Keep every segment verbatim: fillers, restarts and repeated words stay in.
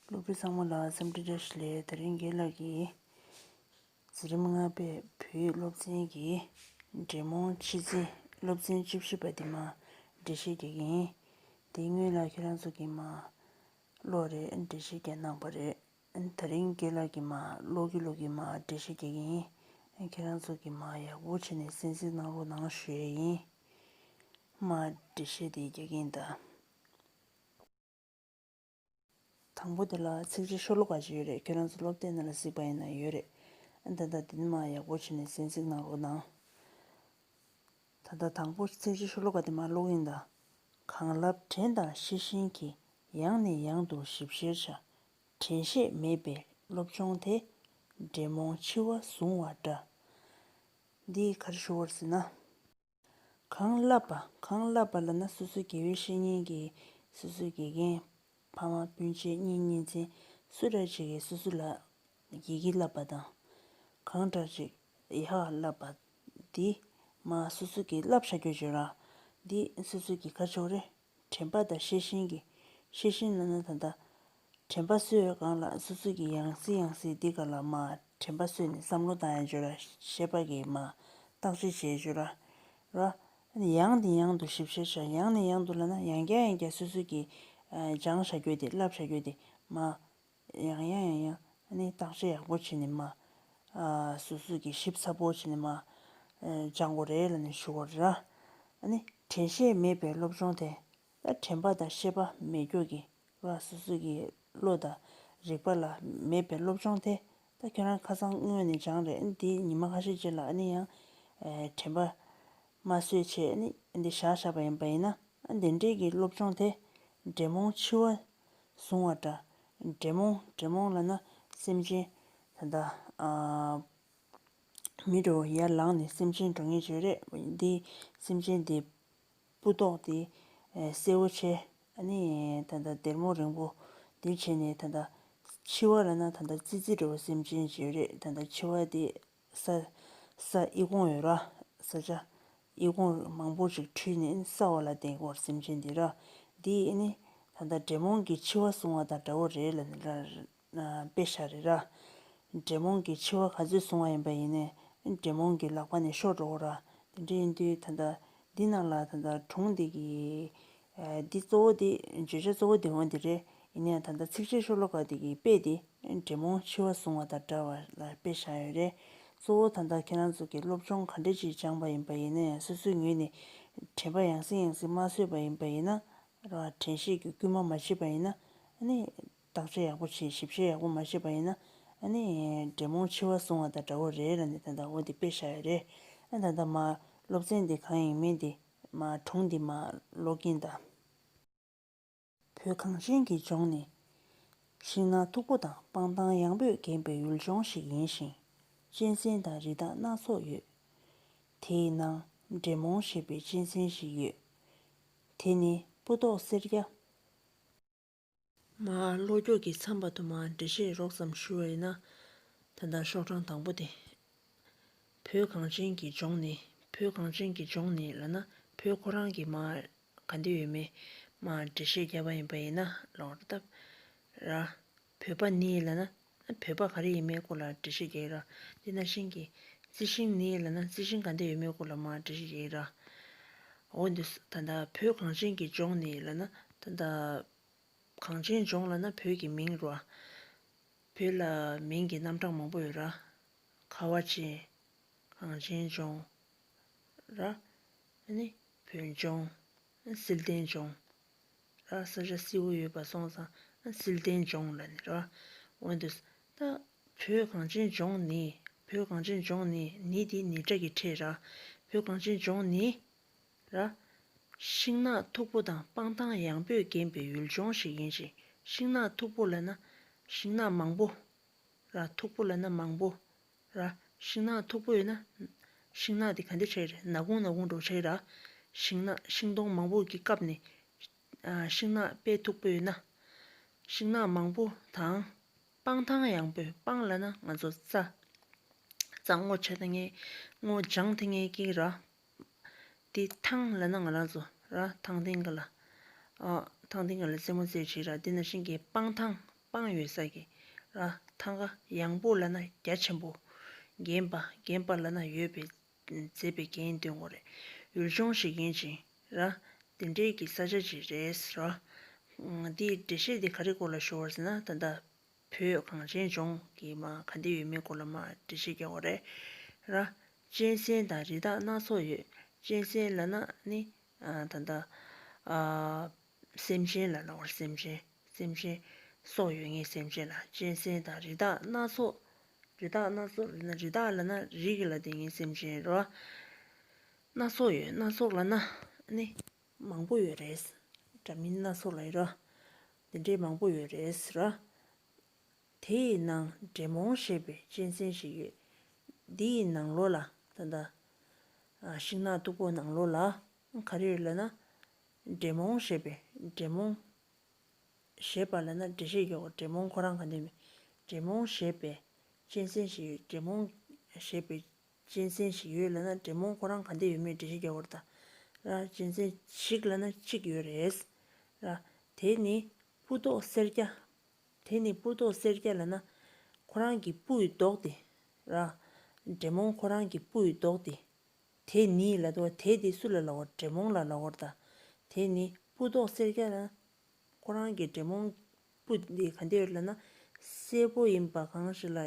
སློབ་ཕྲུག་ཚང་མ་ལ་འཚམས་འདྲི་བཀྲ་ཤིས་བདེ་ལེགས། དེ་རིང་རྒན་ལགས་ཀྱིས་འཛིན་རིམ་ལྔ་པའི་བོད་ཡིག་སློབ་ཚན་གྱི་འབྲི་རྨོངས་ཕྱི་ཚིག་སློབ་ཚན་བཅུ་བཞི་པ་འདི་མར་འགྲེལ་བཤད་རྒྱག་གི་ཡིན། དེའི་སྔོན་ལ་ཁྱེད་རང་ཚོ་གིས་མར་ཀློག་རེད། འགྲེལ་བཤད་རྒྱག་གནང་པ་རེད། དེ་རིང་རྒན་ལགས་ཀྱིས་མར་ཀློག་གི་ཀློག་གི་མར་འགྲེལ་བཤད་རྒྱག་གི་ཡིན། ཁྱེད་རང་ཚོ་གིས་མར་ཡག་པོ་བྱས་ནས་གསན་གཟིགས་གནང་རོགས་གནང་ཞུ་ཡས་ཡིན། མར་འགྲེལ་བཤད་དེ་རྒྱག་གི་ཡིན་ད། དང་པོ་དེ་ལ་ཚིགས་བཅད་ཤོ་ལོ་ཀ་ཅིག་ཡོད་རེད། ཁྱེད་རང་ཚོ་སློབ་དེབ་ནང་ལ་གཟིགས་པ་ཡིན་ན་ཡོད་རེད། ཨ་ད་ལྟ་དེ་ནི་མར་ཡག་པོ་བྱས་ནས་གསན་གཟིགས་གནང་རོགས་གནང་། ད་ལྟ་དང་པོ་ཚིགས་བཅད་ཤོ་ལོ་ཀ་དེ་མར་ཀློག་ཡིན་ད། གང་ལབ་དྲན་དང་ཤེས་བཞིན་གྱིས། ཡང་ནས་ཡང་དུ་ཞིབ་བཤེར་བྱ། དྲན་ཤེས་མེད་པའི་སློབ་སྦྱོང་དེ། འབྲི་རྨོངས་འཆི་བ་བཟུང་བ་འདྲ། འདི་ག་རེ་ཞུ་བ་རེད་ཟེར་ན། གང་བསླབ་པ། གང་བསླབ་པ་ལབ་ན་སོ་སོའི་དགེ་བའི་བཤེས་གཉེན་གྱིས་སོ་སོའི་དགེ་རྒན་ཕ་མ་སྤུན་མཆེད་གཉེན་ཉེ་ཚན་སུ་འདྲ་ཅིག་གིས་སོ་སོ་ལ་ཡི་གེ་བསླབ་པ་དང་། གང་འདྲ་ཅིག་ཡི་ཧ་བསླབ་པ་འདི་མར་སོ་སོ་གིས་བསླབ་བྱ་རྒྱུ་བརྗོད་ར། འདི་སོ་སོ་གིས་ག་རེ་བྱེད་དགོས་རེད། དྲན་པ་དང་ཤེས་བཞིན་གྱིས། ཤེས་བཞིན་ལབ་ན་ད་ལྟ་དྲན་པ་གསོ་བའི་སྒང་ལ་སོ་སོ་གིས་ཡང་སེ་ཡང་སེ་འདི་སྒང་ལ་མར་དྲན་པ་གསོས་ནས་བསམ་བློ་བཏང་ཡ་བརྗོད་ར། ཤེས་པ་གིས་མར་བརྟག་དཔྱད་བྱེད་བརྗོད་ར། ར། ཡང་ནས་ཡང་དུ་ཞིབ་བཤེར་བྱ། ཡང་ནས་ཡང་དུ་ལབ་ན་ཡང་བསྐྱར་ཡང་བསྐྱར་སོ་སོ་གིས་ཨ་སྦྱང་བྱ་རྒྱུ་དེ་བསླབ་བྱ་རྒྱུ་དེ་མར་ཡང་ཡང་ཡང་ཡང་ཨ་ནི་བརྟག་དཔྱད་ཡག་པོ་བྱས་ནས་མར་ཨ་སོ་སོ་གིས་ཞིབ་ཚགས་པོ་བྱས་ནས་མར་ཨ་སྦྱང་དགོས་རེད་ལབ་ནས་ཞུ་དགོས་རེད་ར། ཨ་ནི་དྲན་ཤེས་མེད་པའི་སློབ་སྦྱོང་དེ། ད་དྲན་པ་དང་ཤེས་པ་མེད་རྒྱུ་གི་ར། སོ་སོ་གི་བློ་དང་རིག་པ་ལ་མེད་པའི་སློབ་སྦྱོང་དེ། ད་ཁྱོད་རང་ཁ་སང་སྔོན་ནས་སྦྱངས་རེད། འདི་ཉི་མ་ཁ་ཤས་རྗེས་ལ་ཨ་ནི་ཡང་ཨ་དྲན་པ་མ་གསོས་བྱས་ཨ་ནི་འདི་བཞག་བཞག་པ་ཡིན་པ་ཡིན་ན། ཨ་འདི་འདྲས་ཀྱི་སློབ་སྦྱོང་དེ་འབྲི་རྨོངས་འཆི་བ་བཟུང་བ་འདྲ། འབྲི་རྨོངས། འབྲི་རྨོངས་ལབ་ན་སེམས་ཅན་ད་ལྟ་ཨ་མི་འདྲ་བོ་ཡར་ལངས་ནས་སེམས་ཅན་འགྲོ་ངེས་བྱོས་རེད། འདི་སེམས་ཅན་འདི་སྤུ་མདོག་འདི་ཨེ་སེར་པོ་བྱས། ཨ་ནི་ད་ལྟ་སྡེར་མོ་རིང་པོ་འདི་བྱས་ནས་ད་ལྟ་འཆི་བ་ལབ་ན་ད་ལྟ་ཙི་ཙི་འདྲ་བོ་སེམས་ཅན་བྱོས་རེད། ད་ལྟ་འཆི་བ་འདི་ས་ས་ཨི་ཁུང་ཡོད་ར། ས་ཆ་ཨི་ཁུང་མང་པོ་ཞིག་འཁྲུས་ནས་ས་འོག་ལ་བསྡད་ཀྱི་ཡོད་རེད། སེམས་ཅན་འདི་ར། འདི་ཨ་ནི་ད་ལྟ་འབྲི་རྨོངས་ཀྱི་འཆི་བ་བཟུང་བ་དང་འདྲ་བོ་རེད་ལབ་ནས་ར། དཔེ་བཞག་རེད་ར། འབྲི་རྨོངས་ཀྱི་འཆི་བ་ག་ཚོད་བཟུང་བ་ཡིན་པ་ཡིན་ནའི་འབྲི་རྨོངས་ཀྱི་ལག་པ་ནས་ཤོར་འགྲོ་གི་ར། དེ་འདྲ་ཡིན་དུས་ད་ལྟ་འདི་ནང་ལ་ད་ལྟ་སྒྲུང་འདི་གི་ཨ་འདི་གཙོ་བོ་འདི་བརྗོད་བྱ་གཙོ་བོ་འདི་འོ་འདི་རེད། ཡིན་ནའི་ད་ལྟ་ཚིགས་བཅད་ཤོ་ལོ་ཀ་འདི་གི་དཔེ་འདི་འབྲི་རྨོངས་འཆི་བ་བཟུང་བ་དང་འདྲ་བ་ལ་དཔེ་བཞག་ཡོད་རེད། གཙོ་བོ་ད་ལྟ་ཁྱེད་རང་ཚོ་གིས་སློབ་སྦྱོང་ག་འདྲ་ཅིག་སྦྱངས་པ་ཡིན་པ་ཡིན་ནའི་སོ་སོའི་ངོས་ནས་དྲན་པ་ཡང་སེ་ཡང་སེ་མ་གསོས་པ་ཡིན་པ་ཡིན་ན། ར་དྲན་ཤེས་ཀྱི་སྐུལ་མ་མ་བྱས་པ་ཡིན་ན། ཨ་ནི་བརྟག་དཔྱད་ཡག་པོ་བྱས། ཞིབ་བཤེར་ཡག་པོ་མ་བྱས་པ་ཡིན་ན། ཨ་ནི་འབྲི་རྨོངས་འཆི་བ་བཟུང་བ་དང་འདྲ་བོ་རེད་ལབ་ནས་ད་ལྟ་འོ་འདི་དཔེ་བཞག་ཡོད་རེད། ཨ་ད་ལྟ་མར་སློབ་ཚན་འདི་གང་ཡིན་མིན་འདི་མར་སྒྲུང་འདི་མར་ཀློག་གིན་གདའ། བོད་གངས་ཅན་གྱི་ལྗོངས་ནི་ཤིང་ནགས་མཐུག་པོ་དང་སྤང་ཐང་ཡངས་པོས་བརྒྱན་པའི་ཡུལ་ལྗོངས་ཤིག་ཡིན་ཞིང་། གཅན་གཟན་དང་རི་དྭགས་སྣ་ཚོགས་ཡོད། དེའི་ནང་འབྲི་རྨོངས་ཞེས་པའི་གཅན་གཟན་ཞིག་ཡོད། དེ་ནི་སྤུ་མདོག་སེར་སྐྱ། མར་ཀློག་རྒྱུ་གི་མཚམས་པ་དུ་མར་འགྲེལ་བཤད་རོབ་ཙམ་ཞུ་བ་ཡིན་ན། ད་ལྟ་ཤོག་གྲངས་དང་པོ་དེ། བོད་གངས་ཅན་གྱི་ལྗོངས་ནི། བོད་གངས་ཅན་གྱི་ལྗོངས་ནི་ལབ་ན་བོད་ཁོ་རང་གི་མར་ག་འདྲ་ཡོད་མེད་མར་འགྲེལ་བཤད་བརྒྱབ་པ་ཡིན་པ་ཡིན་ན་ལོག་ར་སྟབས་ར། བོད་པ་ནི་ལབ་ན་བོད་པ་ག་རེ་ཡིན་མིན་སྐོར་ལ་འགྲེལ་བཤད་རྒྱག་གི་ར། དེ་ནང་བཞིན་གྱི་རྩི་ཤིང་ནི་ལབ་ན་རྩི་ཤིང་ག་འདྲ་ཡོད་མེད་སྐོར་ལ་མར་འགྲེལ་བཤད་རྒྱག་གི་ར། འོ་འདི་ད་ལྟ་བོད་གངས་ཅན་གྱི་ལྗོངས་ནི་ལབ་ན་ད་ལྟ་གངས་ཅན་ལྗོངས་ལབ་ན་བོད་ཀྱི་མིང་རེད་བ། བོད་ལ་མིང་གི་རྣམ་གྲངས་མང་པོ་ཡོད་ར། ཁ་བ་ཅན། གངས་ཅན་ལྗོངས། ར། ཨ་ནི་བོད་ལྗོངས། བསིལ་ལྡན་ལྗོངས། ར་ས་ཆ་བསིལ་པོ་ཡོད་པ་སོང་ཙང་བསིལ་ལྡན་ལྗོངས་ལབ་ནི་ར། འོ་འདི་ད་བོད་གངས་ཅན་ལྗོངས་ནི། བོད་གངས་ཅན་ལྗོངས་ནི། ནི་འདི་ནི་སྒྲ་གི་ཕྲད་ར། བོད་གངས་ཅན་ལྗོངས་ནི། ར། ཤིང་ནགས་མཐུག་པོ་དང་སྤང་ཐང་ཡངས་པོས་བརྒྱན་པའི་ཡུལ་ལྗོངས་ཤིག་ཡིན་ཞིང་། ཤིང་ནགས་མཐུག་པོ་ལབ་ན་ཤིང་ནགས་མང་པོ། ར་མཐུག་པོ་ལབ་ན་མང་པོ། ར་ཤིང་ནགས་མཐུག་པོ་ཡོད་ན། ཤིང་ནགས་དེ་ག་འདྲ་ཆགས་རེད། ནག་ཁུང་ནག་ཁུང་འདྲ་བོ་ཆགས་ར། ཤིང་ནགས་ཤིང་སྡོང་མང་པོ་གི་སྐབས་ནས། ཨ་ཤིང་ནགས་དཔེ་མཐུག་པོ་ཡོད་ན། ཤིང་ནགས་མང་པོ་དང་། སྤང་ཐང་ཡངས་པོས། སྤང་ལབ་ན་ང་ཚོ་རྩྭ། རྩྭ་སྔོ་ཆ་ཐེངས་ངེ་སྔོ་ལྗང་ཐེངས་ངེ་ཀིག་ར། དེ་ཐང་ལབ་ན་ང་རང་ཚོ་ར་ཐང་སྟེང་ག་ལ། ཨ་ཐང་སྟེང་ག་ལ་རྩེད་མོ་རྩེ་བྱེད་ར། དེ་ནང་བཞིན་གྱི་སྤང་ཐང་། སྤང་ཡོད་ས་གི་ར་ཐང་ག་ཡངས་པོ་ལབ་ན་རྒྱ་ཆེན་པོ། འགེམས་པ་འགེམས་པ་ལབ་ན་ཡོད་པའི་མཛེས་པའི་རྒྱན་སྟོན་དགོས་རེད། ཡུལ་ལྗོངས་ཤིག་ཡིན་ཅིང་ར། དེ་འདྲའི་གི་ས་ཆ་ཅིག་རེད་ར། འདིའི་འགྲེལ་བཤད་འདི་ག་རེ་སྐོར་ལ་ཞུ་བ་ཟེར་ན་ད་ལྟ་བོད་གངས་ཅན་ལྗོངས་ཀྱི་མ་ག་འདྲ་ཡོད་མེད་སྐོར་ལ་མ་འགྲེལ་བཤད་རྒྱག་དགོས་རེད་ར། གཅན་གཟན་དང་རི་དྭགས་སྣ་ཚོགས་ཡོད། གཅན་གཟན་ལབ་ན་ནི་ཨ་ད་ལྟ་ཨ་སེམས་ཅན་ལ་ལབ་དགོས་རེད། སེམས་ཅན་སེམས་ཅན་སྲོག་ཡོད་མཁན་སེམས་ཅན་ལ་གཅན་གཟན་དང་རི་དྭགས་སྣ་ཚོགས། རི་དྭགས་སྣ་ཚོགས་ལབ་ན་རི་དྭགས་ལབ་ན་རི་གི་ལ་དེ་ངའི་སེམས་ཅན་རོ། སྣ་ཚོགས་ཡོད། སྣ་ཚོགས་ལབ་ན་ནི་མང་པོ་ཡོད་རེད། འདྲ་མིན་སྣ་ཚོགས་ལ་ཡོད་རོ། དེ་འདྲའི་མང་པོ་ཡོད་རེད་རོ། དེ་ཡི་ནང་འདྲེ་མོང་ཞེས་པའི་གཅན་གཟན་ཞིག་ཡོད། འདི་ཡི་ནང་ལོགས་ལ་ད་ལྟ་ཤིང་ནགས་སྟུག་པོ་ནང་ལོགས་ལ་ག་རེ་ཡོད་ལབ་ན། འདྲེ་མོང་ཞེས་པའི་འདྲེ་མོང་ཞེས་པ་ལབ་ན་འགྲེལ་བཤད་རྒྱག་དགོས། འདྲེ་མོང་ཁོ་རང་ག་འདྲ་ཡོད་མེད། འདྲེ་མོང་ཞེས་པའི་གཅན་གཟན་ཞིག་ཡོད། འདྲེ་མོང་ཞེས་པའི་གཅན་གཟན་ཞིག་ཡོད་ལབ་ན་འདྲེ་མོང་ཁོ་རང་ག་འདྲ་ཡོད་མེད་འགྲེལ་བཤད་རྒྱག་དགོས་རེད་ད། ར་གཅན་གཟན་ཞིག་ལབ་ན་གཅིག་ཡོད་རེད། ར་དེ་ནི་སྤུ་མདོག་སེར་སྐྱ། དེ་ནི་སྤུ་མདོག་སེར་སྐྱ་ལབ་ན་ཁོ་རང་གི་སྤུ་ཡི་མདོག་དེ། ར་འདྲེ་མོང་ཁོ་རང་གི་སྤུ་ཡི་མདོག་དེ། དེ་ནི་ལབ་དུས་དེ་དེ་སུ་ལ་ལབ་དགོས། འདྲེ་མོང་ལ་ལབ་དགོས་རེད་ད། དེ་ནི་སྤུ་མདོག་སེར་སྐྱ་ལ། ཁོ་རང་གི་འདྲེ་མོང་སྤུ་འདི་ག་འདྲ་ཡོད་ལབ་ན། སེར་པོ་ཡིན་པ་གང་ཞིག་ལ།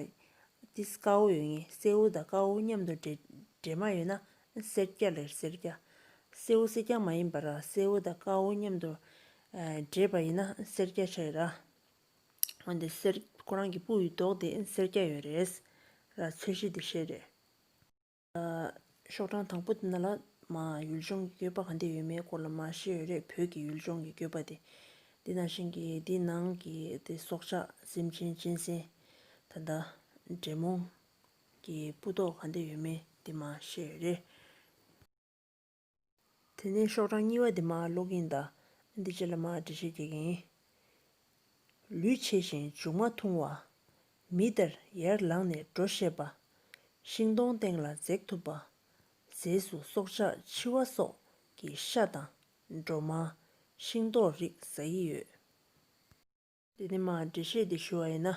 ཏིས་དཀར་པོ་ཡོད་ངེས། སེར་པོ་དང་དཀར་པོ་མཉམ་དུ་འདྲེས་འདྲེས་མ་ཡོད་ན་སེར་སྐྱ་ལབ། སེར་སྐྱ། སེར་པོ་སེར་སྐྱ་མ་ཡིན་པ་ར་སེར་པོ་དང་དཀར་པོ་མཉམ་དུ་འདྲེས་པ་ཡིན་ན་སེར་སྐྱ་ཆགས་ཡོད་ར། འོན་ཏེ་སེར་ཁོ་རང་གི་སྤུ་ཡི་མདོག་དེ་སེར་སྐྱ་ཡོད་རེད། ར་ཚོས་གཞི་འདི་བཤད་རེད། ཤོག་གྲངས་དང་པོ་དེ་ནང་ལ་མ་ཡུལ་ལྗོངས་ཀྱི་བཀོད་པ་ག་འདྲ་ཡོད་མེད་སྐོར་ལ་མ་བཤད་ཡོད་རེད། བོད་ཀྱི་ཡུལ་ལྗོངས་ཀྱི་བཀོད་པ་དེ། དེ་ནང་བཞིན་གྱི་དེ་ནང་གི་དེ་སྲོག་ཆགས་སེམས་ཅན་གཅན་གཟན་ད་ལྟ་འདྲེ་མོང་གི་སྤུ་མདོག་ག་འདྲ་ཡོད་མེད་དེ་མ་བཤད་ཡོད་རེད། དེ་ནས་ཤོག་གྲངས་གཉིས་པ་དེ་མ་ཀློག་གིན་གདའ། འདི་རྗེས་ལ་མ་འགྲེལ་བཤད་རྒྱག་གིན། ལུས་ཆེ་ཞིང་མཇུག་མ་ཐུང་བ། མི་ལྟར་ཡར་ལངས་ནས་འགྲོ་ཤེས་པ། ཤིང་སྡོང་སྟེང་ལ་འཛེག་ཐུབ་པ། ཟས་སུ་སྲོག་ཆགས་འཆི་བ་སོགས་ཀྱི་ཤ་དང་སྒྲོ་མ། ཤིང་ཏོག་རིགས་ཟ་ཡི་ཡོད། དེ་ནས་མ་འགྲེལ་བཤད་དེ་ཞུ་བ་ཡིན་ན།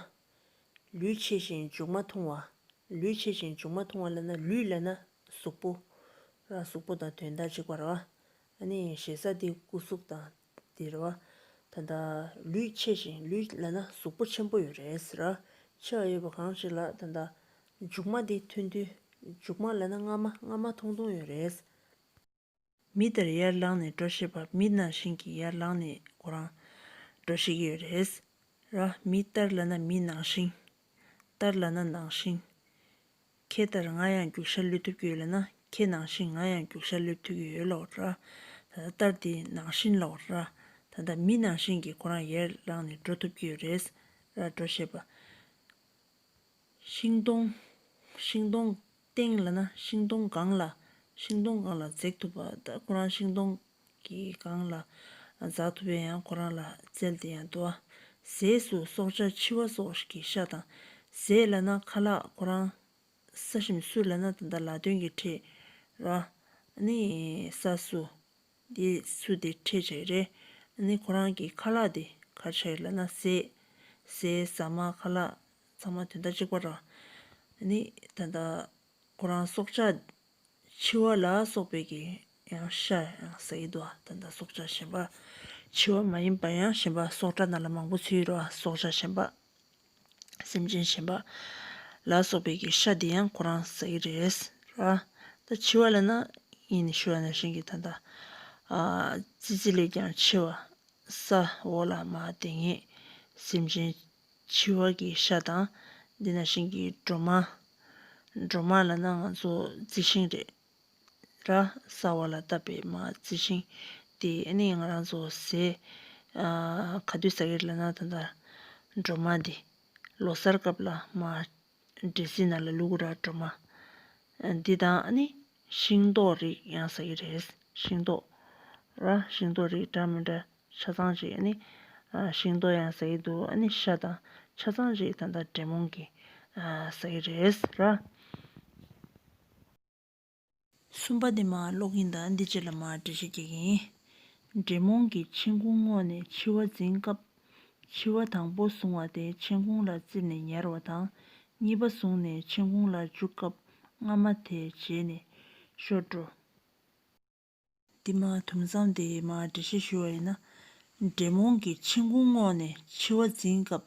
ལུས་ཆེ་ཞིང་མཇུག་མ་ཐུང་བ། ལུས་ཆེ་ཞིང་མཇུག་མ་ཐུང་བ་ལབ་ན་ལུས་ལབ་ན་གཟུགས་པོ། ར་གཟུགས་པོ་དང་དོན་དག་གཅིག་པ་རེད་བ། ཨ་ནི་ཞེ་ས་དེ་སྐུ་གཟུགས་དང་དེ་རེད་བ། ད་ལྟ་ལུས་ཆེ་ཞིང་ལུས་ལབ་ན་གཟུགས་པོ་ཆེན་པོ་ཡོད་རེད་ཟེར་ར། ཆེ་བ་ཡོད་པ་གང་ཞིག་ལ་ད་ལྟ་མཇུག་མ་དེ་ཐོན་དུས་མཇུག་མ་ལབ་ན་རྔ་མ་རྔ་མ་ཐུང་ཐུང་ཡོད་རེད། མི་ལྟར་ཡར་ལངས་ནས་འགྲོ་ཤེས་པ། མི་ནང་བཞིན་གྱི་ཡར་ལངས་ནས་ཁོ་རང་འགྲོ་ཤེས་ཀྱི་ཡོད་རེད། ར་མི་ལྟར་ལབ་ན་མི་ནང་བཞིན། ལྟར་ལབ་ན་ནང་བཞིན། ཁྱེད་ལྟར་ང་ཡང་རྒྱུག་ཤར་གློད་ཐུབ་ཀྱི་ཡོད་ལབ་ན་ཁྱེད་ནང་བཞིན་ང་ཡང་རྒྱུག་ཤར་གློད་ཐུབ་ཀྱི་ཡོད་ལབ་ར། ད་ལྟ་ལྟར་དེ་ནང་བཞིན་ལབ་ར། ད་ལྟ་མི་ནང་བཞིན་གྱི་ཁོ་རང་ཡར་ལངས་ནས་འགྲོ་ཐུབ་ཀྱི་ཡོད་རེད། ར་འགྲོ་ཤེས་པ། ཤིང་སྡོང་། ཤིང་སྡོང་སྟེང་ལབ་ན་ཤིང་སྡོང་སྒང་ལ། ཤིང་སྡོང་སྒང་ལ་འཛེག་ཐུབ་པ། ད་ཁོ་རང་ཤིང་སྡོང་གི་སྒང་ལ་འཛེག་ཐུབ་པའི་ཡང་ཁོ་རང་ལ་རྩལ་དེ་ཡང་འདུག་བ། ཟས་སུ་སྲོག་ཆགས་འཆི་བ་སོགས་ཀྱི་ཤ་དང་། ཟས་ལབ་ན་ཁ་ལག་ཁོ་རང་། ས་ཞིམ་སུ་ལབ་ན་ད་ལྟ་ལ་དོན་གྱི་ཕྲད་ར། ནི་ས་སུ། དེ་སུ་དེ་ཕྲད་བྱས་རེད། ནི་ཁོ་རང་གི་ཁ་ལག་དེ་ག་རེ་ཆགས་ཡོད་ལབ་ན་ཟས། ཟས་ཟ་མ་ཁ་ལག་ཚང་མ་དོན་དག་གཅིག་པ་ར། ནི་ད་ལྟ་ཁོ་རང་སྲོག་ཆགས་འཆི་བ་ལ་སོགས་པའི་གི་ཡང་ཤ་ཡང་ཟ་ཡི་འདུག་ད་ལྟ་སྲོག་ཆགས་གཞན་པ། འཆི་བ་མ་ཡིན་པ་ཡང་གཞན་པ་སྲོག་ཆགས་ནང་ལ་མང་པོ་ཚུད་ཡོད་ར། སྲོག་ཆགས་གཞན་པ། སེམས་ཅན་གཞན་པ་ལ་སོགས་པའི་གི་ཤ་དེ་ཡང་ཁོ་རང་ཟ་གི་རེད་ར། ད་འཆི་བ་ལབ་ན་ཡིན་ནི་ཞུ་བ་ནང་བཞིན་གྱི་ད་ལྟ་ཨ་ཙི་ཙི་ལས་ཀྱང་འཆི་བ། ས་འོག་ལ་མར་དེ་ངེས་སེམས་ཅན་འཆི་བ་གི་ཤ་དང་། འདི་ནང་བཞིན་གྱི་སྒྲོ་མ། སྒྲོ་མ་ལབ་ན་ང་ཚོ་རྩི་ཤིང་རེད། ར་ས་འོག་ལ་བཏབ་པའི་མར་རྩི་ཤིང་དེ་ཨ་ནི་ང་རང་ཚོ་ཟས་ཨ་ག་དུས་ཟ་གི་རེད་ལབ་ན་ད་ལྟ་སྒྲོ་མ་འདི་ལོ་གསར་སྐབས་ལ་མར་འབྲས་སིལ་ནང་ལ་བླུག་གི་ར་སྒྲོ་མ། འདི་དང་ཨ་ནི་ཤིང་ཏོག་རིགས་ཡང་ཟ་གི་རེད། ཤིང་ཏོག་ར་ཤིང་ཏོག་རིགས་འདྲ་མི་འདྲ་ཆ་ཚང་ཅིག་ཨ་ནི་ཨ་ཤིང་ཏོག་ཡང་ཟ་གི་འདུག་ཨ་ནི་ཤ་དང་ཆ་ཚང་ཅིག་ད་ལྟ་འདྲེ་མོང་གི་ཨ་ཟ་གི་རེད་ར། གསུམ་པ་དེ་མར་ཀློག་གིན་གདའ། འདི་རྗེས་ལ་མར་འགྲེལ་བཤད་རྒྱག་གིན། འདྲེ་མོང་གི་མཆན་ཁུང་སྔོག་ནས་འཆི་བ་འཛིན་སྐབས། འཆི་བ་དང་པོ་བཟུང་བ་དེ་མཆན་ཁུང་ལ་བཙིར་ནས་ཉར་བ་དང་། གཉིས་པ་བཟུང་ནས་མཆན་ཁུང་ལ་འཇུག་སྐབས་སྔ་མ་དེ་བརྗེད་ནས་ཤོར་འགྲོ། འདི་མ་དུམ་མཚམས་དེ་མ་འགྲེལ་བཤད་ཞུ་བ་ཡིན་ན། འདྲེ་མོང་གིས་མཆན་ཁུང་བསྔོགས་ནས་འཆི་བ་འཛིན་སྐབས།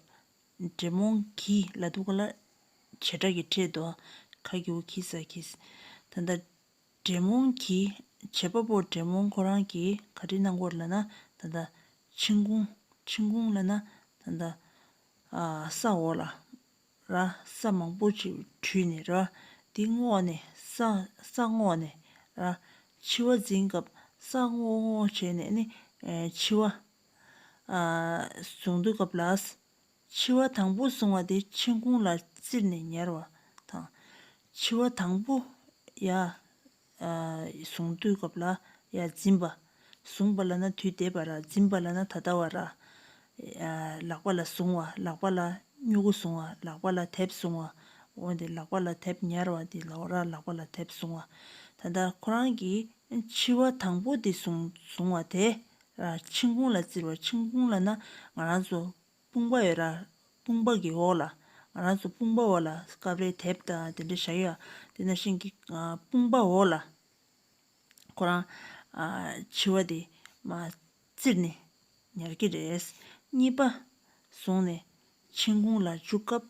འདྲེ་མོང་གིས་ལབ་དུས་སྒང་ལ་བྱེ་བྲག་གིས་ཕྲད་དོ། ག་གི་གུ་གི་ས་གིས། ད་ལྟ་འདྲེ་མོང་གིས། བྱེད་པ་པོ་འདྲེ་མོང་ཁོ་རང་གིས་ག་རེ་གནང་གི་ཡོད་ལབ་ན། ད་ལྟ་མཆན་ཁུང་། མཆན་ཁུང་ལབ་ན་ད་ལྟ་ཨ་ས་འོག་ལ་ར་ས་མང་པོ་ཅིག་བྲུས་ནས་ར། དེ་བསྔོགས་ནས་ས་ས་བསྔོགས་ནས་ར། འཆི་བ་འཛིན་སྐབས་ས་བསྔོགས་བསྔོགས་བྱས་ནས་ནི་ཨེ་འཆི་བ་ཨ་བཟུང་དུས་སྐབས་ལ། འཆི་བ་དང་པོ་བཟུང་བ་དེ་མཆན་ཁུང་ལ་བཙིར་ནས་ཉར་བ་དང་། འཆི་བ་དང་པོ་ཡ་ཨ་བཟུང་དུས་སྐབས་ལ་ཡ་འཛིན་པ། བཟུང་བ་ལབ་ན་དུས་འདས་པ་ར། འཛིན་པ་ལབ་ན་ད་ལྟ་བ་ར། ཨ་ལག་པ་ལ་བཟུང་བ། ལག་པ་ལ་སྨྱུ་གུ་བཟུང་བ། ལག་པ་ལ་དེབ་བཟུང་བ། འོ་དེ་ལག་པ་ལ་དེབ་ཉར་བ་དེ་ལབ་ར། ལག་པ་ལ་དེབ་བཟུང་བ། ད་ལྟ་ཁོ་རང་གིས་འཆི་བ་དང་པོ་དེ་བཟུང་བཟུང་བ་དེ་ར་མཆན་ཁུང་ལ་བཙིར་བ། མཆན་ཁུང་ལབ་ན་ང་རང་ཚོ་དཔུང་པ་ཡོད་ར། དཔུང་པ་གི་འོག་ལ། ང་རང་ཚོ་དཔུང་པ་འོག་ལ་སྐབས་རེ་དེབ་དང་དེ་འདྲ་བཞག་ཡོད། དེ་ནང་བཞིན་གྱི་ཨ་དཔུང་པ་འོག་ལ་ཁོ་རང་ཨ་འཆི་བ་དེ་མར་བཙིར་ནས་ཉར་གྱི་རེད། གཉིས་པ་བཟུང་ནས་མཆན་ཁུང་ལ་བཅུག་སྐབས།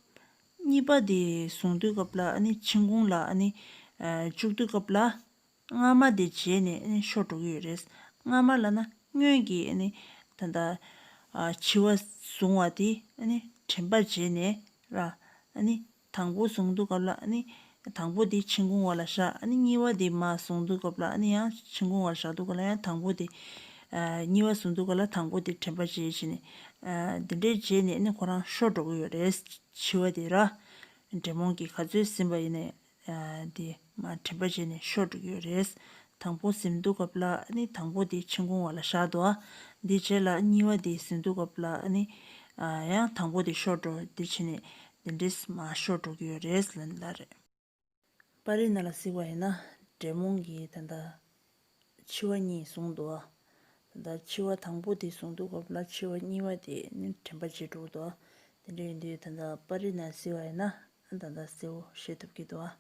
གཉིས་པ་དེ་བཟུང་དུས་སྐབས་ལ་ཨ་ནི་མཆན་ཁུང་ལ་ཨ་ནི་ཨ་བཅུག་དུས་སྐབས་ལ། སྔ་མ་དེ་བརྗེད་ནས་ཨ་ནི་ཤོར་འགྲོ་གི་ཡོད་རེད། སྔ་མ་ལབ་ན་སྔོན་གྱི་ཨ་ནི་ད་ལྟ་ཨ་འཆི་བ་བཟུང་བ་དེ་ཨ་ནི་དྲན་པ་བརྗེད་ནས་ར། ཨ་ནི་དང་པོ་བཟུང་དུས་སྐབས་ལ་ཨ་ནི་དང་པོ་དེ་མཆན་ཁུང་འོག་ལ་བཞག་ཨ་ནི་གཉིས་པ་དེ་མར་བཟུང་དུས་སྐབས་ལ་ཨ་ནི་ཡང་མཆན་ཁུང་འོག་ལ་བཞག་དུས་སྐབས་ལ་ཡང་དང་པོ་དེ། ཨ་གཉིས་པ་བཟུང་དུས་སྐབས་ལ་དང་པོ་དེ་དྲན་པ་བརྗེད་བྱས་ནས། ཨ་འདི་འདྲའི་བརྗེད་ནས་ཨ་ནི་ཁོ་རང་ཤོར་འགྲོ་གི་ཡོད་རེད། འཆི་བ་དེ་ར། འདྲེ་མོང་གིས་ག་ཚོད་ཟིན་པ་ཡིན་ནའི། ཨ་དེ་མར་དྲན་པ་བརྗེད་ནས་ཤོར་འགྲོ་གི་ཡོད་རེད། དང་པོ་ཟིན་དུས་སྐབས་ལ་ཨ་ནི་དང་པོ་དེ་མཆན་ཁུང་འོག་ལ་བཞག་འདུག་ཨ། འདི་རྗེས་ལ་གཉིས་པ་དེ་ཟིན་དུས་སྐབས་ལ་ཨ་ནི་ཨ་ཡང་དང་པོ་དེ་ཤོར་འགྲོ། འདི་བྱས་ནས་འདི་འདྲས་མར་ཤོར་འགྲོ་གི་ཡོད་རེད་ལབ་ལབ་རེད། པར་རིས་ནང་ལ་གཟིགས་པ་ཡིན་ན་འདྲེ་མོང་གིས་ད་ལྟ་འཆི་བ་གཉིས་བཟུང་འདུག་ཨ། ད་ལྟ་འཆི་བ་དང་པོ་དེ་བཟུང་དུས་སྐབས་ལ་འཆི་བ་གཉིས་པ་དེ་ནི་དྲན་པ་བརྗེད་འགྲོ་འདུག་ཨ། དེ་འདྲ་ཡིན་དུས་ད་ལྟ་པར་རིས་ནང་གཟིགས་པ་ཡིན་ན་ད་ལྟ་གསལ་པོ་ཤེས་ཐུབ་ཀྱི་འདུག་ཨ།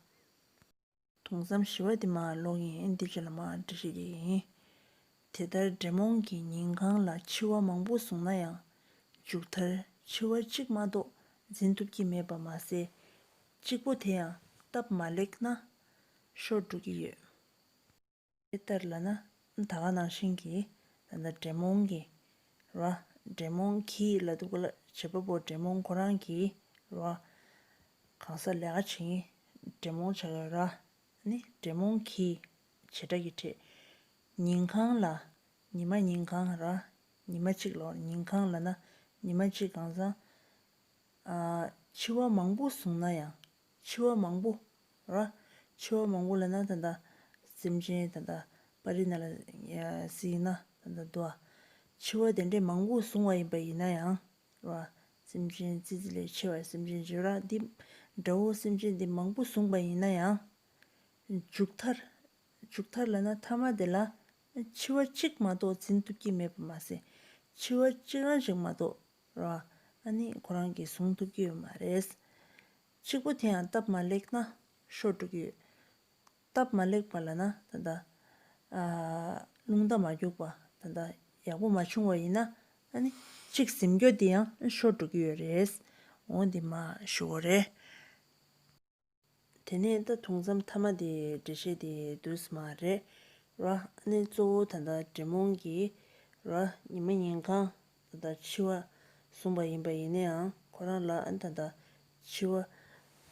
དུམ་མཚམས་བཞི་པ་དེ་མར་ཀློག་གི་ཡིན། འདི་རྗེས་ལ་མར་འགྲེལ་བཤད་རྒྱག་གི་ཡིན། དེ་ལྟར་འདྲེ་མོང་གིས་ཉིན་གང་ལ་འཆི་བ་མང་པོ་བཟུང་ན་ཡང་། མཇུག་མཐར་འཆི་བ་གཅིག་མ་གཏོགས་འཛིན་ཐུབ་ཀྱི་མེད་པ་མ་ཟད། གཅིག་པོ་དེ་ཡང་སྟབས་མ་ལེགས་ན་ཤོར་འགྲོ་གི་ཡོད། དེ་ལྟར་ལབ་ན་ད་ག་ནང་བཞིན་གྱི་ད་ལྟ་འདྲེ་མོང་གིས་ར། འདྲེ་མོང་གིས་ལབ་དུས་སྐབས་ལ་བྱེད་པ་པོ་འདྲེ་མོང་ཁོ་རང་གིས་ར། གང་ཟག་ལས་ཀ་བྱེད་མཁན་འདྲེ་མོང་ཆགས་ཡོད་ར། ནི་འདྲེ་མོང་གིས་བྱེ་བྲག་གིས་ཕྲད། ཉིན་གང་ལ། ཉི་མ་ཉིན་གང་ར། ཉི་མ་གཅིག་ལོར་ཉིན་གང་ལབ་ན་ཉི་མ་གཅིག་གང་ཟག་ཨ་འཆི་བ་མང་པོ་བཟུང་ན་ཡང་། འཆི་བ་མང་པོ་ར། འཆི་བ་མང་པོ་ལབ་ན་ད་ལྟ་སེམས་ཅན་ད་ལྟ་པར་རིས་ནང་ལ་ཡ་གཟིགས་ན་ད་ལྟ་འདུག་ཨ། འཆི་བ་དེ་འདྲའི་མང་པོ་བཟུང་བ་ཡིན་པ་ཡིན་ན་ཡང་ར། སེམས་ཅན་ཙི་ཙི་ལས་ཆེ་བ་སེམས་ཅན་བརྗོད་ར་འདི་དགྲ་བོ་སེམས་ཅན་འདི་མང་པོ་བཟུང་བ་ཡིན་ན་ཡང་། མཇུག་མཐར། མཇུག་མཐར་ལབ་ན་མཐའ་མ་དེ་ལ་འཆི་བ་གཅིག་མ་གཏོགས་འཛིན་ཐུབ་ཀྱི་མེད་པ་མ་ཟད། འཆི་བ་གཅིག་རང་ཞིག་མ་གཏོགས་ར། ཨ་ནི་ཁོ་རང་གིས་བཟུང་ཐུབ་ཀྱི་ཡོད་མ་རེད། གཅིག་པོ་དེ་ཡང་སྟབས་མ་ལེགས་ན་ཤོར་འགྲོ་གི་ཡོད། སྟབས་མ་ལེགས་པ་ལབ་ན་ད་ལྟ་ཨ་རླུང་རྟ་མ་རྒྱུག་པ་ད་ལྟ་ཡག་པོ་མ་བྱུང་བ་ཡིན་ན་ཨ་ནི་གཅིག་ཟིན་རྒྱུ་དེ་ཡང་ཤོར་འགྲོ་གི་ཡོད་རེད། འོ་འདི་མ་ཞུ་བ་རེད། དེ་ནས་ད་དུང་མཚམས་མཐའ་མ་དེ་འགྲེལ་བཤད་དེ་དུས་མ་རེད་ར། ཨ་ནི་གཙོ་བོ་ད་ལྟ་འདྲེ་མོང་གིས་ར་ཉི་མ་ཉིན་གང་ད་ལྟ་འཆི་བ་བཟུང་བ་ཡིན་པ་ཡིན་ན་ཡང་ཁོ་རང་ལ་ཨ་ནི་ད་ལྟ་འཆི་བ་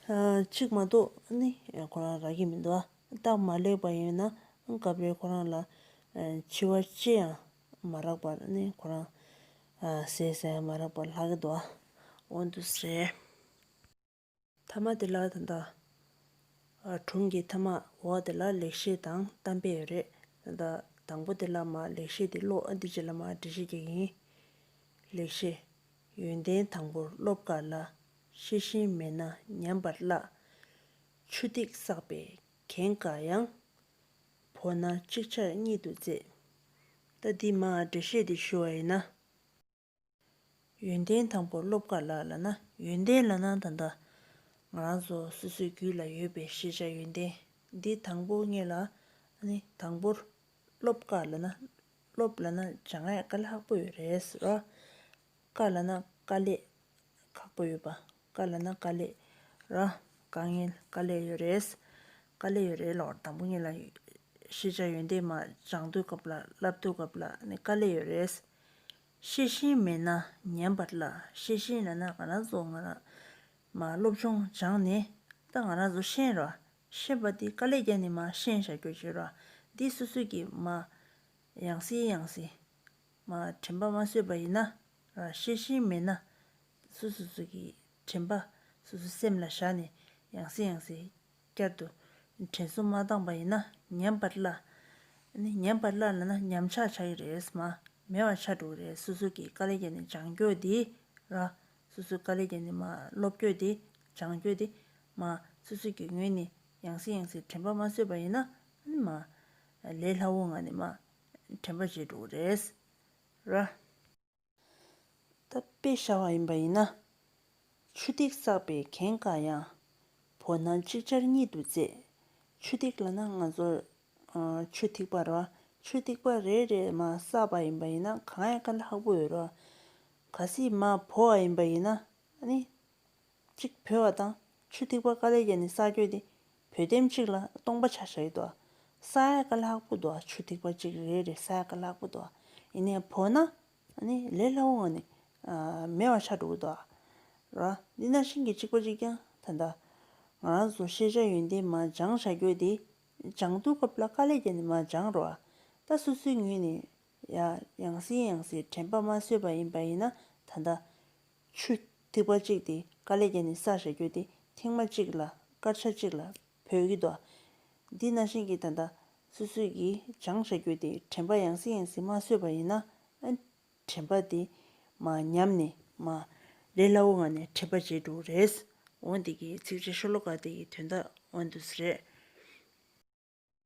ཨ་གཅིག་མ་གཏོགས་ཨ་ནི་ཁོ་རང་རག་གི་མི་འདུག་ཨ། སྟབས་མ་ལེགས་པ་ཡིན་ན་ཨ་སྐབས་རེ་ཁོ་རང་ལ་ཨ་འཆི་བ་ཅི་ཡང་མ་རག་པར་ཨ་ནི་ཁོ་རང་ཨ་ཟས་ཟ་ཡང་མ་རག་པར་ལྷག་གི་འདུག་ཨ། འོ་འདུག་སེ་རེད། མཐའ་མ་དེ་ལ་ད་ལྟ་ཨ་སྒྲུང་གི་མཐའ་མ་འོག་དེ་ལ་ལེགས་བཤད་དང་གཏམ་དཔེ་ཡོད་རེད། ད་ལྟ་དང་པོ་དེ་ལ་མར་ལེགས་བཤད་དེ་ཀློག་ཨ་འདི་རྗེས་ལ་མར་འགྲེལ་བཤད་རྒྱག་གི་ཡིན། ལེགས་བཤད། ཡོན་ཏན་དང་པོར་སློབ་དཀའ་སླ། ཤེས་བཞིན་མེད་ན་ཉམས་པར་སླ། ཆུ་ཐིགས་བསགས་པས་གན་དཀའ་ཡང་། བོར་ན་ཅིག་ཆར་གཉིད་དུ་བཙེག་ད་འདི་མར་འགྲེལ་བཤད་དེ་ཞུ་བ་ཡིན་ན། ཡོན་ཏན་དང་པོ་སློབ་དཀའ་ལ་ལབ་ན། ཡོན་ཏན་ལབ་ན་ད་ལྟ་ང་རང་ཚོ་སོ་སོའི་རྒྱུད་ལ་ཡོད་པའི་ཤེས་བྱ་ཡོན་ཏན་འདི་དང་པོ་ངེས་ལ། ཨ་ནི་དང་པོར་སློབ་དཀའ་ལབ་ན། སློབ་ལབ་ན་སྦྱང་ཡ་དཀའ་ལས་ཁག་པོ་ཡོད་རེད་ཟེར་རོ། དཀའ་ལབ་ན་དཀའ་ལས་ཁག་པོ་ཡོད་པ། དཀའ་ལབ་ན་དཀའ་ལས་ར། དཀའ་ངལ་དཀའ་ལས་ཡོད་རེད། དཀའ་ལས་ཡོད་རེད་ལོ། དང་པོ་ངེས་ལ་ཤེས་བྱ་ཡོན་ཏན་མར་སྦྱང་དུས་སྐབས་ལ་བསླབ་དུས་སྐབས་ལ་ནི་དཀའ་ལས་ཡོད་རེད། ཤེས་བཞིན་མེད་ན་ཉན་པར་སླ། ཤེས་བཞིན་ལབ་ན་ང་རང་ཚོ་ང་རང་མར་སློབ་སྦྱོང་སྦྱངས་ནས་ད་ང་རང་ཚོ་ཤེས་རོ། ཤེས་པ་འདི་དཀའ་ལས་བརྒྱབ་ནས་མར་ཤེས་བྱ་རྒྱུ་བྱེད་རོ། འདི་སོ་སོ་གིས་མར་ཡང་སེ་ཡང་སེ་མར་དྲན་པ་མ་བཟོས་པ་ཡིན་ན་ར། ཤེས་བཞིན་མེད་ན་སོ་སོ་སོ་གི་དྲན་པ་སོ་སོའི་སེམས་ལ་བཞག་ནས་ཡང་སེ་ཡང་སེ་བསྐྱར་དུ་དྲན་གསོ་མ་བཏང་པ་ཡིན་ན་ཉན་པར་སླ། ཨ་ནི་ཉན་པར་སླ་ལབ་ན་ཉམས་ཆག་ཆགས་ཀྱི་རེད། མར་མེད་པ་ཆགས་འགྲོ་གི་རེད། སོ་སོ་གིས་དཀའ་ལས་བརྒྱབ་ནས་སྦྱང་རྒྱུ་དེ་ར། སོ་སོས་དཀའ་ལས་བརྒྱབ་ནས་མར་སློབ་རྒྱུ་དེ་སྦྱང་རྒྱུ་དེ་མར་སོ་སོ་གི་ངོས་ནས་ཡང་སེ་ཡང་སེ་དྲན་པ་མ་བཟོས་པ་ཡིན་ན་ཨ་ནི་མར་ལས་སླ་བོ་ངང་ནས་མར་དྲན་པ་བརྗེད་འགྲོ་གི་རེད་ར། ད་དཔེ་བཞག་པ་ཡིན་པ་ཡིན་ན། ཆུ་ཐིགས་བསགས་པའི་གན་དཀར་ཡང་། བོ་ན་ཅིག་ཅར་གཉིད་དུ་བཙས། ཆུ་ཐིགས་ལབ་ན་ང་ཚོ་ཨ་ཆུ་ཐིགས་པ་རེད་བ། ཆུ་ཐིགས་པ་རེ་རེ་མར་བསགས་པ་ཡིན་པ་ཡིན་ན་གང་ཡང་དཀའ་ལས་ཁག་པོ་ཡོད་རེད་བ། གལ་སྲིད་མར་བོ་བ་ཡིན་པ་ཡིན་ན་ཨ་ནི། གཅིག་བོ་བ་དང་ཆུ་ཐིགས་པ་དཀའ་ལས་བརྒྱབ་ནས་བསགས་རྒྱུ་དེ་བོ་དེམ་གཅིག་ལ་སྟོང་པ་ཆགས་བཞག་གི་འདུག། བསགས་ཡ་དཀའ་ལས་ཁག་པོ་འདུག། ཆུ་ཐིགས་པ་གཅིག་རེ་རེ་བསགས་ཡ་དཀའ་ལས་ཁག་པོ་འདུག། ཡིན་ནའི་བོ་ན་ཨ་ནི་ལས་སླ་བོ་ངང་ནས་ཨ་མེད་པ་ཆགས་འགྲོ་གི་འདུག་ར། འདི་ནང་བཞིན་གྱི་གཅིག་པ་གཅིག་རྐྱང་ད་ལྟ་ང་རང་ཚོ་ཤེས་བྱ་ཡོན་ཏན་མར་སྦྱང་བྱ་རྒྱུ་དེ་སྦྱང་དུས་སྐབས་ལ་དཀའ་ལས་བརྒྱབ་ནས་མར་སྦྱངས་རེད་བ། ད་སོ་སོའི་ངོས་ནས་ཡ་ཡང་སེ་ཡང་སེ་དྲན་པ་མ་བཟོས་པ་ཡིན་པ་ཡིན་ན་ད་ལྟ་ཆུ་ཐིགས་པ་གཅིག་དེ་དཀའ་ལས་བརྒྱབ་ནས་བསགས་བཞག་རྒྱུ་དེ་ཐེངས་མ་གཅིག་ལ་སྐར་ཆ་གཅིག་ལ་བུད་ཀྱི་འདུག། འདི་ནང་བཞིན་གྱི་ད་ལྟ་སོ་སོས་ཀྱིས་སྦྱངས་བཞག་རྒྱུ་དེ་དྲན་པ་ཡང་སེ་ཡང་སེ་མ་བཟོས་པ་ཡིན་ན་ཨ་དྲན་པ་དེ་མར་ཉམས་ནས་མར་ལས་སླ་བོ་ངང་ནས་དྲན་པ་བརྗེད་འགྲོ་གི་རེད། འོ་འདི་གི་ཚིགས་བཅད་ཤོ་ལོ་ཀ་དེ་གི་དོན་དག་འོ་འདུག་སེ་རེད། དེ་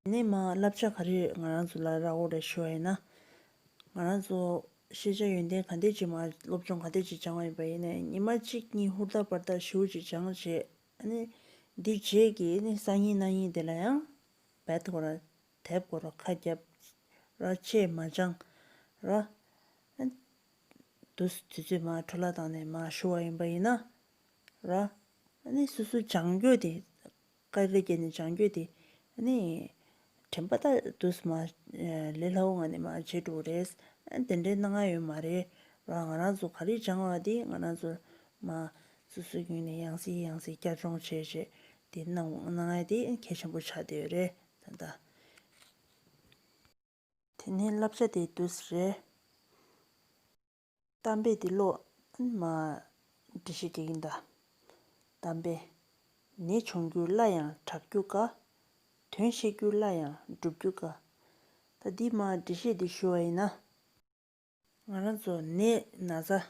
ནས་མར་བསླབ་བྱ་ག་རེ་ང་རང་ཚོ་ལ་རག་གི་རེད་ཞུ་བ་ཡིན་ན། ང་རང་ཚོ་ཤེས་བྱ་ཡོན་ཏན་ག་འདྲ་ཅིག་མར་སློབ་སྦྱོང་ག་འདྲ་ཅིག་སྦྱང་བ་ཡིན་པ་ཡིན་ནའི་ཉི་མ་གཅིག་གཉིས་ཧུར་ཐག་པར་ཐག་ཞེ་པོ་ཅིག་སྦྱངས་རྗེས་ཨ་ནི་འདི་རྗེས་ཀྱི་ཨ་ནི་སང་ཉིན་གནངས་ཉིན་དེ་ལ་ཡང་རྦད་དེ་ཁོ་རང་དེབ་ཁོ་རང་ཁ་རྒྱབ་ར་ཆེས་མ་སྦྱངས་ར། ཨ་ནི་དུས་དུས་ཚོད་མར་འཕྲོ་བརླག་བཏང་ནས་མར་ཞུ་བ་ཡིན་པ་ཡིན་ན། ར། ཨ་ནི་སོ་སོའི་སྦྱང་རྒྱུ་དེ། དཀའ་ལས་བརྒྱབ་ནས་སྦྱང་རྒྱུ་དེ། ཨ་ནི། དྲན་པ་ད་དུས་མ། ལས་སླ་བོ་ངང་ནས་མར་བརྗེད་འགྲོ་རེད། ཨ་དེ་འདྲའི་སྣང་ང་ཡོད་མ་རེད། ར་ང་རང་ཚོ་ག་རེ་སྦྱང་བ་དེ་ང་རང་ཚོ་མ། སོ་སོའི་ངོས་ནས་ཡང་སེ་ཡང་སེ་བསྐྱར་སྦྱོང་བྱས་བྱས་དེ་སྣང་སྣང་ང་དེ་གལ་ཆེན་པོ་ཆགས་བསྡད་ཡོད་རེད་ད་ལྟ། དེ་ནས་བསླབ་བྱ་དེ་དུས་རེད། གཏམ་དཔེ་འདི་ཀློག་མ། འགྲེལ་བཤད་རྒྱག་གིན་གདའ། གཏམ་དཔེ། ནད་བྱུང་རྒྱུ་སླ་ཡང་དྲག་རྒྱུ་དཀའ། དོན་ཤེས་རྒྱུ་སླ་ཡང་སྒྲུབ་རྒྱུ་དཀའ། ད་འདི་མ་འགྲེལ་བཤད་འདི་ཞུ་བ་ཡིན་ན། ང་རང་ཚོ་ནད་ན་ཚ།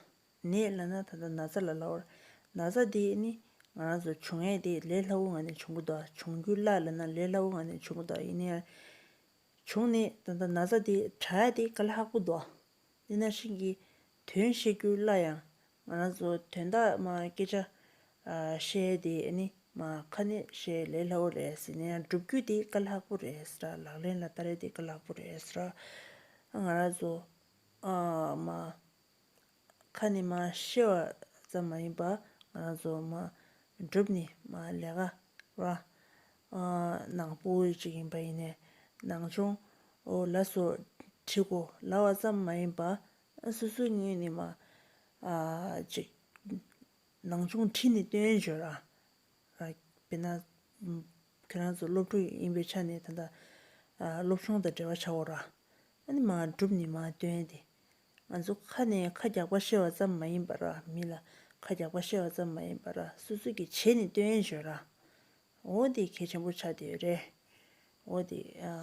ནད་ལབ་ན་ད་ལྟ་ན་ཚ་ལ་ལབ་པ་རེད། ན་ཚ་འདི་ནི་ང་རང་ཚོ་བྱུང་ཡས་དེ་ལས་སླ་བོ་ངང་ནས་བྱུང་གི་འདུག། བྱུང་རྒྱུ་སླ་ལབ་ན་ལས་སླ་བོ་ངང་ནས་བྱུང་གི་འདུག། ཡིན་ནའི། བྱུང་ནས་ད་ལྟ་ན་ཚ་དེ་དྲག་ཡ་དེ་དཀའ་ལས་ཁག་པོ་འདུག། དེ་ནང་བཞིན་གྱི་དོན་ཤེས་རྒྱུ་སླ་ཡང་ང་རང་ཚོ་དོན་དག་མ་སྐད་ཆ་ཨ་བཤད་ཡ་དེ་ཨ་ནི་མ་ཁ་ནས་བཤད་ལས་སླ་བོ་རེད་ཟེར་ནས་ཡང་སྒྲུབ་རྒྱུ་དེ་དཀའ་ལས་ཁག་པོ་རེད་ཟེར། ལག་ལེན་ལ་བསྟར་ཡ་དེ་དཀའ་ལས་ཁག་པོ་རེད་ཟེར། ང་རང་ཚོ་ཨ་མ། ཁ་ནས་མར་བཤད་པ་ཙམ་མ་ཡིན་པར་ང་རང་ཚོ་མར་སྒྲུབ་ནས་མར་ལས་ཀ་ར། ཨ་ནང་སྤོ་བོ་ཅིག་ཡིན་པ་ཡིན་ནའི་ནང་སྦྱོང་འོ་ལ་སོགས་ཁྲིད་དགོས་ལབ་པ་ཙམ་མ་ཡིན་པར་སོ་སོའི་ངོས་ནས་མར་ཨ་ཅིག་ནང་སྦྱོང་ཁྲིད་ནས་སྟོན་བརྗོད་ར། ཨ་དཔེར་ན་ཁྱེད་རང་ཚོ་སློབ་ཕྲུག་ཡིན་པའི་ཆ་ནས་ད་ལྟ་ཨ་སློབ་སྦྱོང་དང་འབྲེལ་བ་ཆགས་ཡོད་ར། ཨ་ནི་མར་སྒྲུབ་ནས་མར་སྟོན་ཏེ། ང་ཚོ་ཁ་ནས་ཁ་རྒྱག་པ་བཤད་པ་ཙམ་མ་ཡིན་པར་མི་ལ་ཁ་རྒྱག་པ་བཤད་པ་ཙམ་མ་ཡིན་པར་སོ་སོ་གིས་བྱས་ནས་སྟོན་ཡས་ཡོད་ར། འོ་དེ་གལ་ཆེན་པོ་ཆགས་བསྡད་ཡོད་རེད། འོ་དེ་ཨ་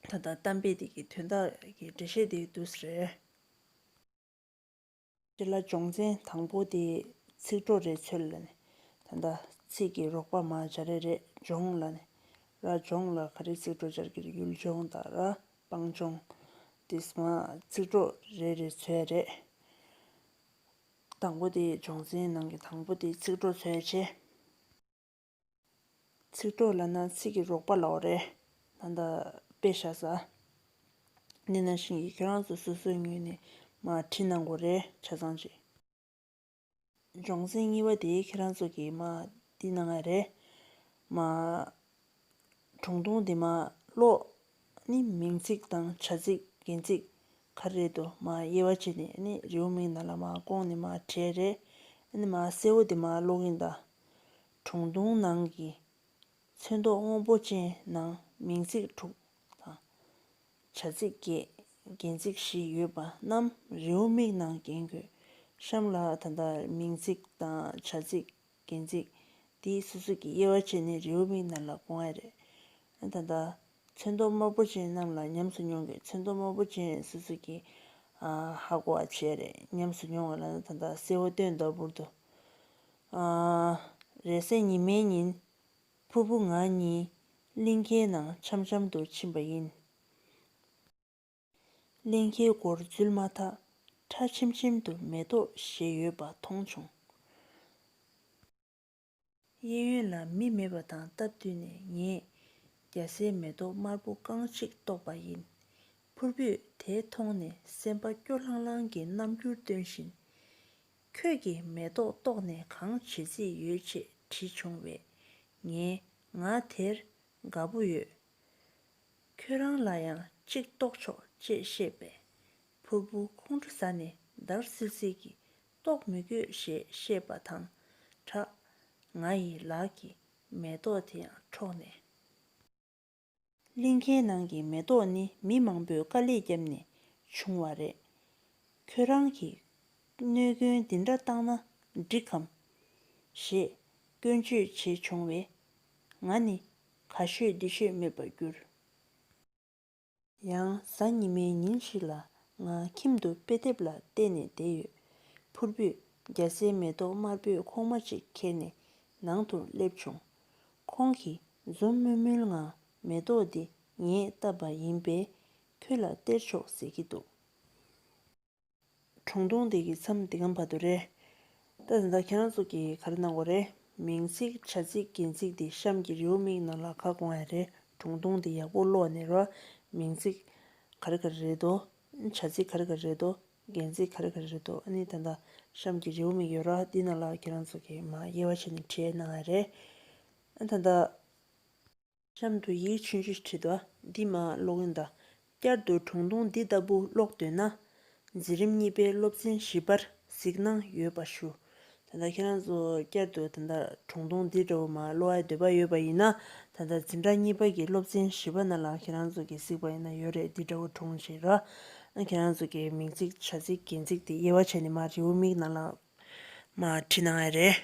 ད་ལྟ་གཏམ་དཔེ་དེ་གི་དོན་དག་གི་འགྲེལ་བཤད་དེ་འདུག་སེ་རེད། དེ་ལ་སྦྱོང་ཚན་དང་པོ་དེ་ཚིག་གྲོགས་རེ་འཚོལ་ལབ་ནས། ད་ལྟ་ཚིག་གི་རོགས་པ་མར་སྦྱར་ཡས་རེད། སྦྱོང་ལབ་ནས། ར་སྦྱོང་ལ་ག་རེ་ཚིག་གྲོགས་སྦྱར་གྱི་རེད། ཡུལ་སྦྱོང་དང་ར་སྤང་སྦྱོང་། དེས་མ་ཚིག་གྲོགས་རེ་རེ་འཚོལ་ཡས་རེད། དང་པོ་དེ་སྦྱོང་ཚན་ནང་གི་དང་པོ་དེ་ཚིག་གྲོགས་འཚོལ་ཡ་བྱས། ཚིག་གྲོགས་ལབ་ན་ཚིག་གི་རོགས་པ་ལབ་པ་རེད། ད་ལྟ་དཔེ་བཞག་ས། འདི་ནང་བཞིན་གྱི་ཁྱེད་རང་ཚོ་སོ་སོའི་ངོས་ནས་མར་བྲིས་གནང་དགོས་རེད། ཆ་ཚང་ཅིག་སྦྱོང་ཚན་གཉིས་པ་དེ་ཁྱེད་རང་ཚོ་གིས་མར་འདི་གནང་ཡ་རེད། མར་སྒྲུང་ཐུང་འདི་མར་ཀློག་ནི་མིང་ཚིག་དང་བྱ་ཚིག་རྒྱན་ཚིག་ག་རེ་རེད་འདུག་མར་དབྱེ་བ་ཕྱེ་ནས་ནི་རེའུ་མིག་ནང་ལ་མར་བསྐོང་ནས་མར་བྲིས་རེད། ནི་མར་གསལ་བོ་འདི་མར་ཀློག་གིན་གདའ། སྒྲུང་ཐུང་ནང་གི་ཚོན་མདོག་སྔོན་པོ་ཅན་ནང་མིང་ཚིག་དྲུག་དང་། བྱ་ཚིག་བརྒྱད། རྒྱན་ཚིག་བཞི་ཡོད་པ་རྣམས་རེའུ་མིག་ནང་འགེངས་དགོས། གཤམ་ལ་ད་ལྟ་མིང་ཚིག་དང་བྱ་ཚིག་རྒྱན་ཚིག་འདི་སོ་སོ་གིས་དབྱེ་བ་ཕྱེ་ནས་རེའུ་མིག་ནང་ལ་བསྐོང་ཡ་རེད། ད་ལྟ་ཚོན་མདོག་དམར་པོ་ཅན་རྣམས་ལ་ཉམས་སུ་མྱོང་དགོས། ཚོན་མདོག་དམར་པོ་ཅན་སོ་སོ་གིས་ཨ་ཧ་གོ་བ་བྱས་རེད། ཉམས་སུ་མྱོང་བ་ལ་ད་ལྟ་གསལ་བོ་སྟོན་དོ་བུར་དུ། ཨ་རེས་གཟའ་ཉི་མའི་ཉིན། ཕུར་བུ་ང་གཉིས་གླིང་ཁའི་ནང་འཆམ་འཆམ་དུ་ཕྱིན་པ་ཡིན། གླིང་ཁའི་སྒོར་འཛུལ་མ་ཐག་ཁྲ་ཆེམ་ཆེམ་དུ་མེ་ཏོག་བཞད་ཡོད་པ་མཐོང་བྱུང་། གཡས་གཡོན་ལ་མི་མེད་པ་དང་སྟབས་བསྟུན་ནས་ངས་རྒྱ་སེར་མེ་ཏོག་དམར་པོ་རྐང་གཅིག་བཏོགས་པ་ཡིན། ཕུར་བུས་དེ་མཐོང་ནས་སེམས་པ་སྐྱོ་ལྷང་ལྷང་གི་རྣམ་འགྱུར་སྟོན་བཞིན། ཁྱོད་ཀྱིས་མེ་ཏོག་བཏོགས་ནས་གང་བྱེད་རྩིས་ཡོད་ཅེས་དྲིས་བྱུང་བས། ངས་ང་དེར་དགའ་པོ་ཡོད། ཁྱོད་རང་ལ་ཡང་གཅིག་བཏོགས་ཆོག་ཅེས་བཤད་པས། ཕུར་བུ་ཁོང་ཁྲོ་ཟ་ནས་འདར་སིལ་སིལ་གྱིས་བཏོགས་མི་དགོས་ཞེས་བཤད་པ་དང་སྦྲགས། ང་ཡི་ལག་གིས་མེ་ཏོག་དེ་ཡང་འཕྲོག་ནས། གླིང་ཁའི་ནང་གི་མེ་ཏོག་ནི་མི་མང་པོས་དཀའ་ལས་བརྒྱབ་ནས་བྱུང་བ་རེད། ཁྱོད་རང་གིས་གནོད་སྐྱོན་འདི་འདྲ་བཏང་ན་འགྲིག་གམ། ཞེས་སྐྱོན་བརྗོད་བྱས་བྱུང་བས། ང་ནི་ག་ཤོད་འདི་ཤོད་མེད་པར་གྱུར། ཡང་གཟའ་ཉི་མའི་ཉིན་ཞིག་ལ་ང་ཁྱིམ་དུ་དཔེ་དེབ་ལ་བལྟས་ནས་བསྡད་ཡོད། ཕུར་བུས་རྒྱ་སེར་མེ་ཏོག་དམར་པོའི་ཁོག་མ་ཅིག་ཁྱེར་ནས་ནང་དུ་སླེབས་བྱུང་། ཁོང་གིས་འཛུམ་དམུལ་དམུལ་ངང་མེ་ཏོག་འདི་ངས་བཏབ་པ་ཡིན་པས་ཁྱོད་ལ་སྟེར་ཆོག་ཟེར་གྱི་འདུག་སྒྲུང་ཐུང་འདི་གི་མཚམས་འདི་གམ་བར་དུ་རེད། ད་ད་ལྟ་ཁྱེད་རང་ཚོ་གིས་ག་རེ་གནང་དགོས་རེད། མིང་ཚིག་བྱ་ཚིག་རྒྱན་ཚིག་འདི་གཤམ་གྱི་རེའུ་མིག་ནང་ལ་ཁ་སྐོང་ཡ་རེད། སྒྲུང་ཐུང་འདི་ཡག་པོ་ཀློག་ནས་རོ། མིང་ཚིག་ག་རེ་ག་རེ་རེད་དོ། བྱ་ཚིག་ག་རེ་ག་རེ་རེད་དོ། རྒྱན་ཚིག་ག་རེ་ག་རེ་རེད་དོ། ཨ་ནི་ད་ལྟ་གཤམ་གྱི་རེའུ་མིག་ཡོད་ར། འདི་ནང་ལ་ཁྱེད་རང་ཚོ་གིས་མ་དབྱེ་བ་ཕྱེ་ནས་བྲིས་གནང་ཡ་རེད། ཨ་ད་ལྟ། གཤམ་དུ་ཡིག་ཆུང་ཆུང་ཞིག་བྲིས་འདུག་འདི་མར་ཀློག་གིན་གདའ། བསྐྱར་དུ་སྒྲུང་ཐུང་འདི་ལྟ་བུ་ཀློག་འདོད་ན། འཛིན་རིམ་གཉིས་པའི་སློབ་ཚན་བཞི་པར་གཟིགས་གནང་ཡོད་པ་ཞུ། ད་ལྟ་ཁྱེད་རང་ཚོ་བསྐྱར་དུ་ད་ལྟ་སྒྲུང་ཐུང་འདི་འདྲ་བོ་མར་ཀློག་ཡ་འདོད་པ་ཡོད་པ་ཡིན་ན། ད་ལྟ་འཛིན་གྲྭ་གཉིས་པ་གི་སློབ་ཚན་བཞི་པ་ནང་ལ་ཁྱེད་རང་ཚོ་གིས་གཟིགས་པ་ཡིན་ན་ཡོད་རེད། འདི་འདྲ་བོ་སྒྲུང་ཞིག་ར། ཨ་ཁྱེད་རང་ཚོ་གིས་མིང་ཚིག་བྱ་ཚིག་རྒྱན་ཚིག་དེ་དབྱེ་བ་ཕྱེ་ནས་མར་རེའུ་མིག་ནང་ལ་མར་བྲིས་གནང་ཡ་རེད།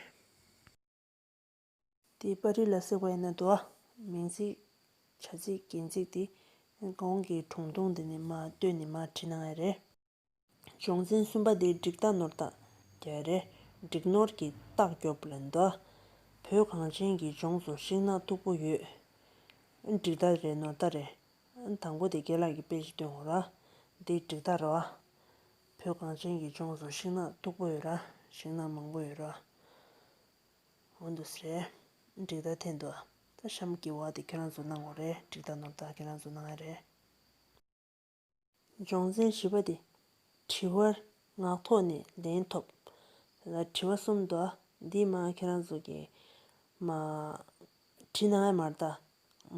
དེ་པར་རིས་ལ་གཟིགས་པ་ཡིན་ན་དོ། མིང་ཚིག་བྱ་ཚིག་རྒྱན་ཚིག་དེ་གོང་གི་སྒྲུང་ཐུང་འདི་ནས་མར་བཏོན་ནས་མར་བྲིས་གནང་ཡ་རེད། སྦྱོང་ཚན་གསུམ་པ་དེ་འགྲིག་རྟགས་ནོར་རྟགས་རྒྱག་ཡ་རེད། འགྲིག་ནོར་གྱི་རྟགས་རྒྱོབ་ལ་འདུག་བོད་གངས་ཅན་གྱི་ལྗོངས་སུ་ཤིང་ནགས་མཐུག་པོ་ཡོད། འགྲིག་རྟགས་རེད་ནོར་རྟགས་རེད། དང་པོ་དེ་རྒན་ལགས་ཀྱིས་དཔེ་ཞིག་སྟོན་དགོས་ར། འདི་འགྲིག་རྟགས་རེད་བ། བོད་གངས་ཅན་གྱི་ལྗོངས་སུ་ཤིང་ནགས་མཐུག་པོ་ཡོད་ར། ཤིང་ནགས་མང་པོ་ཡོད་ར། འོ་འདུག་སེ་རེད། འགྲིག་རྟགས་འཐེན་འདུག་ད་གཤམ་གྱི་བ་དེ་ཁྱེད་རང་ཚོ་གནང་དགོས་རེད། འགྲིག་རྟགས་ནོར་རྟགས་ཁྱེད་རང་ཚོ་གནང་ཡ་རེད། སྦྱོང་ཚན་བཞི་པ་དེ། དྲི་བར་ངག་ཐོག་ནས་ལན་ཐོབ། ད་དྲི་བ་གསུམ་འདུག་འདི་མར་ཁྱེད་རང་ཚོ་གིས་མར་བྲིས་གནང་ཡ་མ་རེད་ད།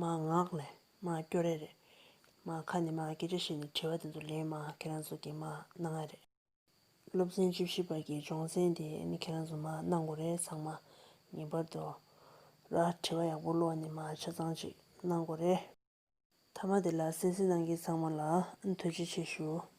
མར་ངག་ལས་མར་སྐྱོར་ཡ་རེད། མར་ཁ་ནས་མར་སྐད་ཆ་བཤད་ནས་དྲི་བ་དེ་ཚོ་ལན་མར་ཁྱེད་རང་ཚོ་གིས་མར་གནང་ཡ་རེད། སློབ་ཚན་བཅུ་བཞི་པ་གི་སྦྱོང་ཚན་དེ་ནི་ཁྱེད་རང་ཚོ་མར་གནང་དགོས་རེད། ཚང་མ་ངེས་པར་དུ་ར་དྲི་བ་ཡག་པོ་ཀློག་ནས་མར་ཆ་ཚང་ཅིག་གནང་དགོས་རེད། མཐའ་མ་དེ་ལ་གསན་གཟིགས་གནང་མཁན་ཚང་མ་ལ་ཐུགས་རྗེ་ཆེ་ཞུ།